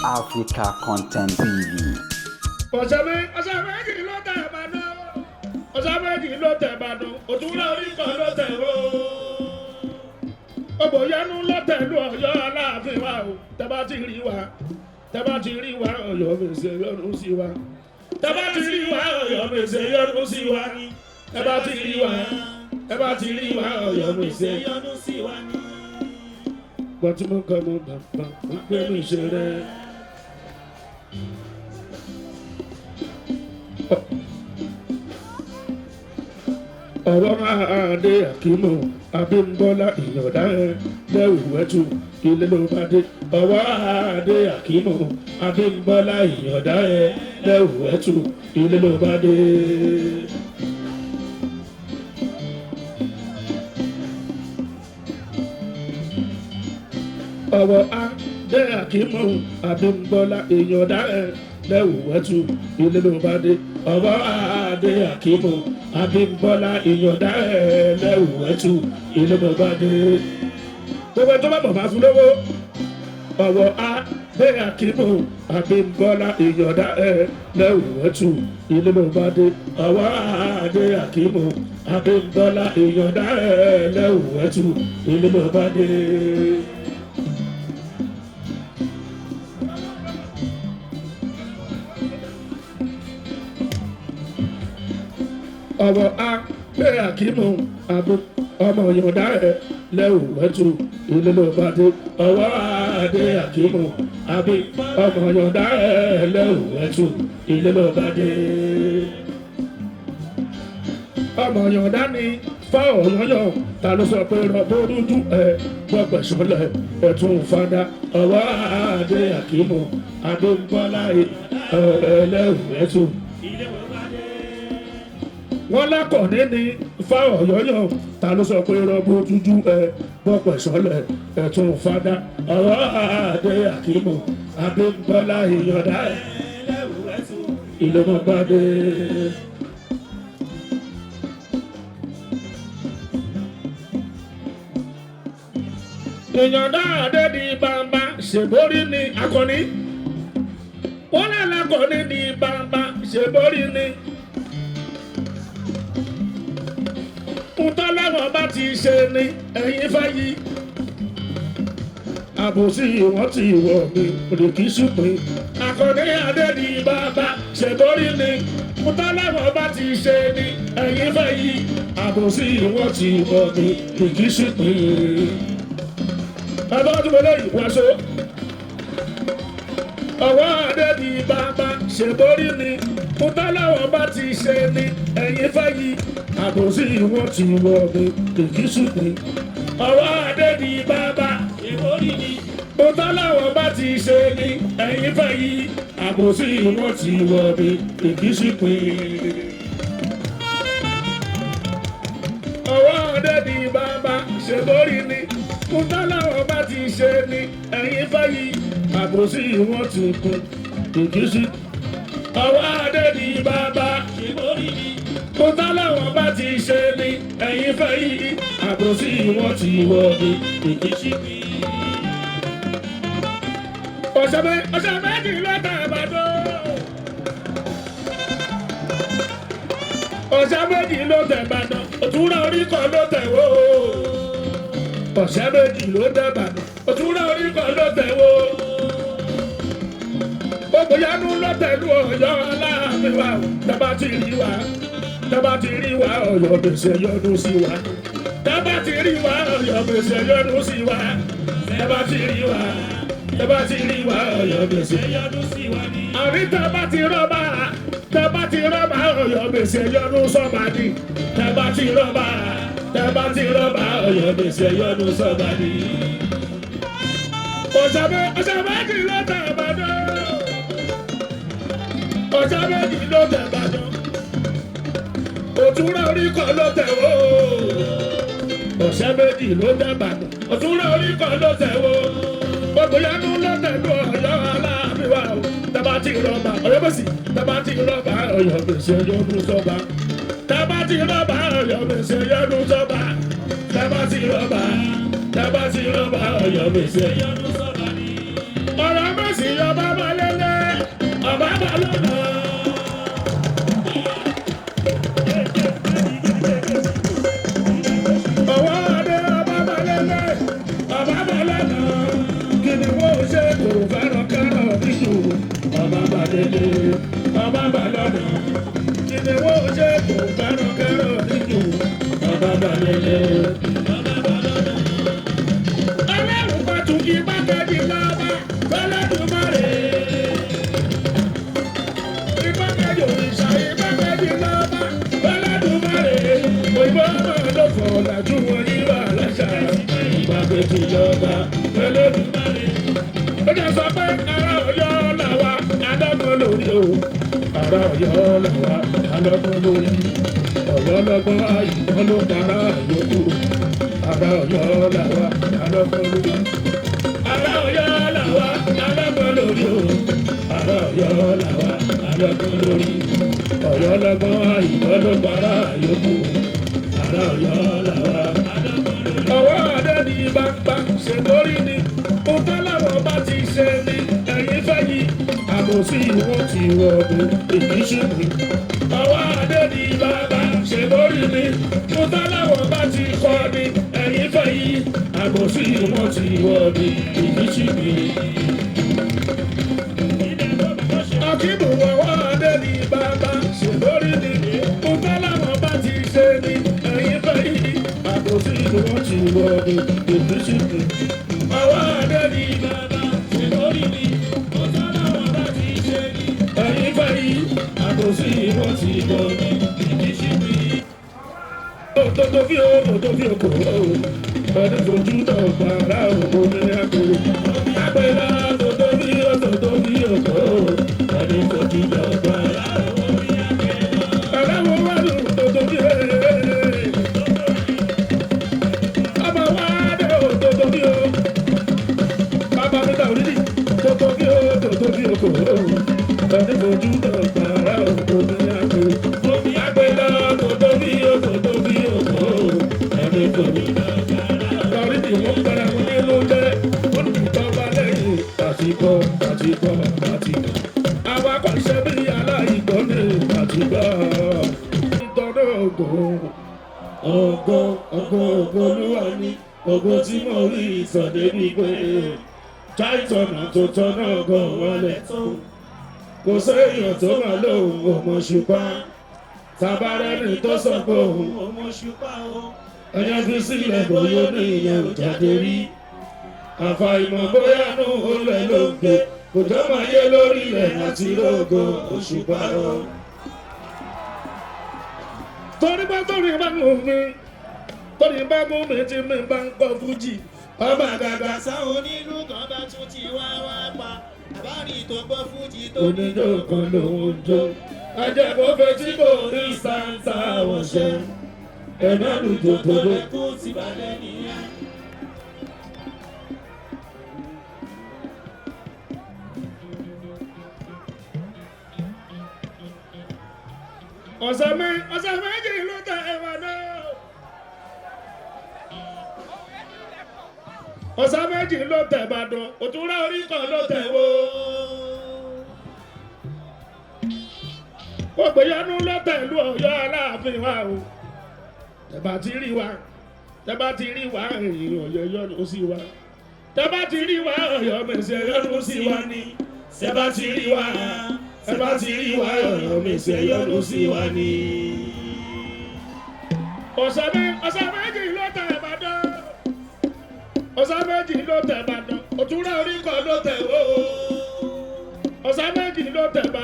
Africa Content TV. Ọ̀sẹ̀ méjì ló tẹ̀ Ìbàdàn, ọ̀sẹ̀ méjì ló tẹ̀ Ìbàdàn, òtúnlẹ̀ orí kan ló tẹ̀ o. Ògbóyánú ló tẹ̀ lú Ọ̀yọ́ Aláàfin wa o. Tẹ́ bá ti rí wa, tẹ́ bá ti rí wa, Ọ̀yọ́ fèsì yọ́nú sí wa. Tẹ́ bá ti rí wa, Ọ̀yọ́ fèsì yọ́nú sí wa. Tẹ́ bá ti rí wa, tẹ́ bá ti rí wa, Ọ̀yọ́ fèsì yọ́nú sí wa ní. Gbọ́tí mo kọ́ mo bàbá wípé mi ṣe rẹ̀. Ọ̀rọ̀ máa dé Àkímù Abímbọ́lá ìyọ̀dá ẹ lẹ́wùwẹ́tù ilé ló bá dé. Ọ̀rọ̀ máa dé Àkímù Abímbọ́lá ìyọ̀dá ẹ lẹ́wùwẹ́tù ilé ló bá dé. Ọ̀rọ̀ adé Àkímù Abímbọ́lá ìyọ̀dá ẹ lẹ́wùwẹ́tù ilé ló bá dé. Ọ̀rọ̀ adé Àkímù Abímbọ́lá ìyọ̀dá ẹ lẹ́wùwẹ́tù ilé ló bá dé. Gbogbo tó bá bọ̀ máa fún lówó. Ọ̀rọ̀ adé Àkímù Abímbọ́lá ìyọ̀dá ẹ lẹ́wùwẹ́tù ilé ló bá dé. Ọ̀rọ̀ adé Àkímù Abímbọ́lá ìyọ̀dá ẹ lẹ́wùwẹ́tù ilé ló bá dé. Ọ̀rọ̀ a pé Àkímù àbú ọmọ yọ̀ǹda ẹ̀ lẹ́wùwẹ́tù ilé ló bá dé. Ọ̀rọ̀ adé Àkímù àbí ọmọ yọ̀ǹda ẹ̀ lẹ́wùwẹ́tù ilé ló bá dé. Ọmọ yọ̀ǹda ni fáwọn yọ̀yọ̀ ta ló sọ pé rọ̀bó dúdú ẹ̀ gbọ́pẹ̀ sọlẹ̀ ẹ̀tún fada. Ọ̀rọ̀ adé Àkímù Abímbọ́lá ẹ̀ lẹ́wùwẹ́tù Ilé wo bá dé? Wọ́n lákọ̀ọ́ní ni fáwọn yọ̀yọ̀ ta ló sọ pé rọ́bù dúdú ẹ bọ́pẹ̀ sọ́lẹ̀ ẹ̀tún fada. Ọ̀rọ̀ àdé Àkímù Abímbọ́lá ìyọ̀dá ẹ̀ Ẹlẹ́wùwẹ́tù. Ìlọ́mọgbádé. Ìyọ̀dá àdé di bàbá ṣèbórí ni akọni. Wọ́n lálàkọ̀ọ́ní di bàbá ṣèbórí ni. Ntọ́lọ́wọ́ bá ti ṣe ni ẹ̀yin fẹ́ yí. Àbòsí wọ́n ti wọ̀ mí òdìkí ṣùpín. Akọni adé di bàbá ṣèbórí ni. Ntọ́lọ́wọ́ bá ti ṣe ni ẹ̀yin fẹ́ yí. Àbòsí wọ́n ti wọ̀ mí òdìkí ṣùpín. Bàbá tó wọlé ìwàsó. Ọwọ́ adé di bàbá ṣèbórí ni. Ntọ́lọ́wọ́ bá ti ṣe ni ẹ̀yin fẹ́ yí. Àbòsí wọ́n ti wọ̀ mí kìkì ṣùpín. Ọwọ́ adé di bàbá Ìwórí ni. Ntọ́lọ́wọ́ bá ti ṣe ni ẹ̀yin fẹ́ yí. Àbòsí wọ́n ti wọ̀ mí kìkì ṣùpín. Ọwọ́ adé di bàbá ṣèbórí ni. Ntọ́lọ́wọ́ bá ti ṣe ni ẹ̀yin fẹ́ yí. Àbòsí wọ́n ti kún kìkì ṣùpín. Ọwọ́ adé di bàbá Ìwórí ni. Ntọ́lọ́wọ́ bá ti ṣe ni ẹ̀yin fẹ́ yí. Àbòsí wọ́n ti wọ̀ mí kìkì ṣùpín. Ọ̀sẹ̀ méjì ló tẹ̀ Ìbàdàn. Ọ̀sẹ̀ méjì ló tẹ̀ Ìbàdàn. Òtúnrà orí kan ló tẹ̀ wó. Ọ̀sẹ̀ méjì ló tẹ̀ Ìbàdàn. Òtúnrà orí kan ló tẹ̀ wó. Ògbóyánú ló tẹ̀ lú Ọ̀yọ́ Aláàfin wa. Tẹ́ bá ti rí wa, tẹ́ bá ti rí wa, Ọ̀yọ́ gbèsè yọ́nú sí wa. Tẹ́ bá ti rí wa, Ọ̀yọ́ gbèsè yọ́nú sí wa. Tẹ́ bá ti rí wa, tẹ́ bá ti rí wa, Ọ̀yọ́ gbèsè Yọ́nú sí wa ní. àrí tẹ́ bá ti rọ́bà, tẹ́ bá ti rọ́bà, Ọ̀yọ́ gbèsè yọ́nú sọ́ba ni. Tẹ́ bá ti rọ́bà, tẹ́ bá ti rọ́bà, Ọ̀yọ́ gbèsè yọ́nú sọ́ba ni. Ọ̀sẹ̀ méjì ló tẹ̀ Ìbàdàn. Ọ̀sẹ̀ méjì ló tẹ̀ Ìbàdàn. Òtúnrà orí kan ló tẹ̀ wó. Ọ̀sẹ̀ méjì ló tẹ̀ Ìbàdàn. Òtúnrà orí kan ló tẹ̀ wó. Ògbóyánú ló tẹ̀ lú Ọ̀yọ́ Aláàfin wa o. Tẹ́ bá ti rọ́bà, Ọ̀yọ́ bẹ̀sì. Tẹ́ bá ti rọ́bà, Ọ̀yọ́ gbèsè yọ́nú sọ́ba. Tẹ́ bá ti rọ́bà, Ọ̀yọ́ gbèsè yọ́nú sọ́ba. Tẹ́ bá ti rọ́bà, tẹ́ bá ti rọ́bà, Ọ̀yọ́ gbèsè Yọ́nú sọ́ba ní. Ọ̀rọ̀ mẹ́sì yọba. Kìnìún ó ṣe kò kárọ̀kárọ̀ níjù bàbá balẹ̀lẹ̀. Ọlọ́run bá tún kí bákẹ́jì lọ́ba fẹlẹ́dùmarè. Ìbákẹ́jì òrìṣà ìbákẹ́jì lọ́ba fẹlẹ́dùmarè. Òyìnbó máa lọ fọ̀ làjú wọn yíwà láṣà. Ìbákẹ́jì lọ́ba fẹlẹ́dùmarè. Ó jẹ́ sọ pé ará Ọ̀yọ́ làwa adágún lórí o. Ará Ọ̀yọ́ làwa adágún lórí. Ọ̀yọ́ lọ́gbọ́n àyùbọ́n ló para àyòkù. Ará Ọ̀yọ́ làwa adágún lórí. Ará Ọ̀yọ́ làwa adágún lórí o. Ará Ọ̀yọ́ làwa adágún lórí. Ọ̀yọ́ lọ́gbọ́n àyùbọ́n ló para àyòkù. Ará Ọ̀yọ́ làwa adágún lórí. Ọwọ́ adé ni bàbá ṣe lórí ni. Mo fẹ́ láwọn bá ti ṣe ni ẹ̀yin fẹ́ yí. Àbòsí wọn ti wọ̀dù èyí ṣe mi. Ọwọ́ adé ni bàbá ṣe lórí ni. Mo fẹ́ láwọn bá ti kọ́ ni ẹ̀yin fẹ́ yí. Àbòsí wọn ti wọ̀dù èyí ṣe mi. Akíbù ọwọ́ adé ni bàbá ṣe lórí ni. Mo fẹ́ láwọn bá ti ṣe ni ẹ̀yin fẹ́ yí. Àbòsí wọn ti wọ̀dù èyí ṣe mi. Ọwọ́ adé ni bàbá ṣe lórí ni. Mo fẹ́ láwọn bá ti ṣe ni ẹ̀yin fẹ́ yí. Àbòsí wọn ti wọ̀dù èyí ṣe mi. Òtòtò fi o, òtò fi o kò o. Ẹni fojú tó gbàrà òkú ní àgbèrè. Àgbèrè òtòtò fi òtòtò fi o kò o. Ẹni fojú tó gbàrà òkú ní àgbèrè. Aláwọ̀ wà lù òtòtò fi o. Ọmọ wa dé òtòtò fi o. Bàbá mi ta òrìrì. Òtòtò fi o, òtòtò fi o kò o. Ẹni fojú tó gbàrà òkú ní àgbèrè. Àgbèrè òtòtò fi òtòtò fi o kò o. Ẹni fojú tó gbàrà torí tí wọ́n gbára wọn nínú jẹ́ wọ́n ní tọ́ba lẹ́yìn àtìkọ́ àtìkọ́ àtìkọ́. Àwa kò ṣe bí aláìgbọ́ ní àtìgbọ́. Nítorí ògo ògo ògo ògo olúwa ni ògo tí mo rí ìsọ̀dé ní pé táìtọ̀nà tó tọ́nà ògo wọlé tó. Kò séèyàn tó máa lóhùn òmò ṣùpá. Tàbárẹ́ni tó sọ pé òun Ọmọ ṣùpá o. ẹyẹ fi sílẹ̀ bóyá ní ìyẹn ò jáde rí. Àfàìmọ̀ bóyá nù olè ló ń gbé kò jọ máa yé lórílẹ̀ àti lógo òṣùpá o. Torí bá torí bá mú mi, torí bá mú mi tí mi bá ń kọ́ fújì, ọba dada Sáwọn onílù kan bá tún ti wá wá pa. Àbárí tó gbọ́ fújì tó oníjó kan lòún jó. Ajẹ́kọ̀ọ́ fetí kò ní sáńtà wọ̀ṣẹ́. Ẹ̀dá lùjọ tó ló kú ti balẹ̀ nìyẹn. Ọ̀sẹ̀ mi ọ̀sẹ̀ méjì ló tẹ ẹ̀wọ̀n náà. Ọ̀sẹ̀ méjì ló tẹ Ìbàdàn, òtúnrẹ́ orí kan ló tẹ wó. Ògbéyanu ló tẹ ìlú Ọ̀yọ́ Aláàfin wa o. Tẹ̀bá ti rí wa, tẹ̀bá ti rí wa, èyí Ọ̀yọ́ yọ́nú sí wa. Tẹ̀bá ti rí wa, Ọ̀yọ́ mèsì yọ́nú sí wa ni. Tẹ̀bá ti rí wa, tẹ̀bá ti rí wa, Ọ̀yọ́ mèsì yọ́nú sí wa ni. Ọ̀sẹ̀ méjì ló tẹ Ìbàdàn. Ọ̀sẹ̀ méjì ló tẹ Ìbàdàn, òtúnrẹ́ orí kan ló tẹ wó. Ọ̀sẹ̀ méjì ló tẹ Ìbàdàn.